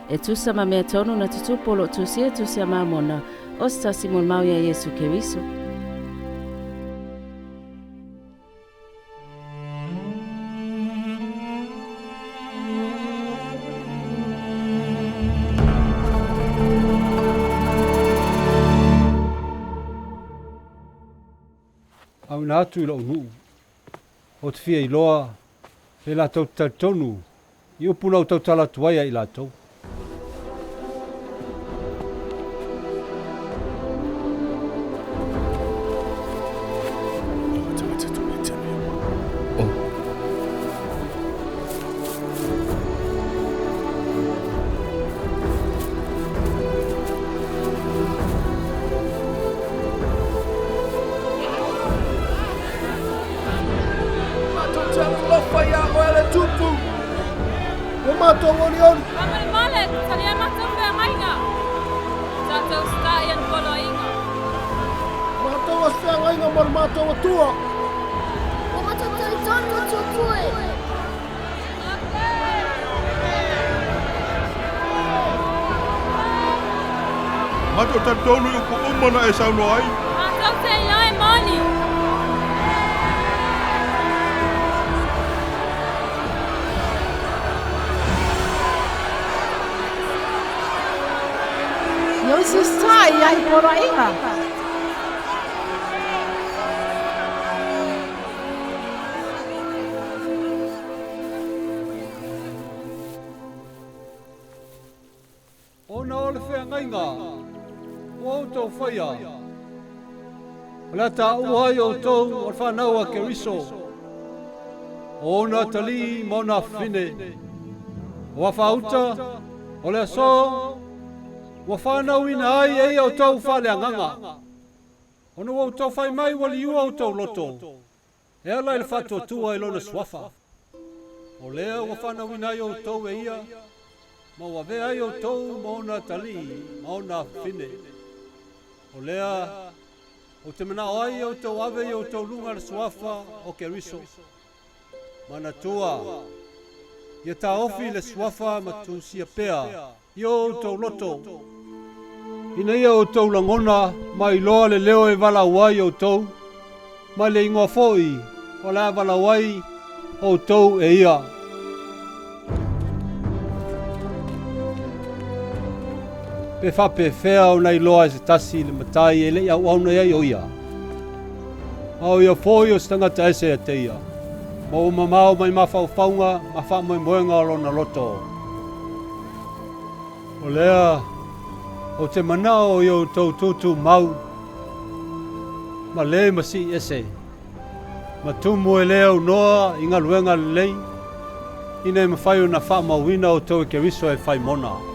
E tusa ma mea tonu na tutupu o lo o tusia Tusi a Mamona, o se tasi molimau iā Iesu Keriso. Auina atu i lou nuu, ou te fia iloa pe latou te talitonu i upu na ou tautala atu ai ia i latou. Matou te alofa iā oe le Tupu. Ua matou olioli. Faamolemole, talia matou feagaiga. Tatou usitai i ana poloaiga. Matou as feagaiga ma le matou Atua. Ua matou talitonu o Tupu e. Matou talitonu i upu uma na e saunoa ai. Matou te iloa e moni. Ia usiusitai ai poloaiga. Ona o le feagaiga ua outou faia, o le a taua ai outou o le fanau a Keriso, o ona atalii ma ona afafine, o afaauta, o le aso ua fanauina ai e ia outou faaleagaga, ona ua outou fai mai ua liua outou loto. E ala i le faatuatua i Lona Suafa, o lea ua fanauina ai outou e Ia, ma ua avea ai outou ma ona atalii ma ona afafine. O lea ou te manao ai outou ave i outou luga le Suafa o Keriso. Manatua, ia taofi le Suafa ma tusia pea i o outou loto, ina ia outou lagona ma iloa le leo e valaau ai outou, ma le igoa foi o le a valaau ai outou e ia. Pe faapefea ona iloa e se tasi le matai e le i auauna i ai o ia? A o ia foi o se tagata ese ia te ia, ma ua mamao mai mafaufauga ma faamoemoega o lona loto. O lea ou te manao i outou tutumau ma le masii ese, ma tumu e le aunoa i galuega lelei, ina ia mafai ona faamauina outou e Keriso e fai mona.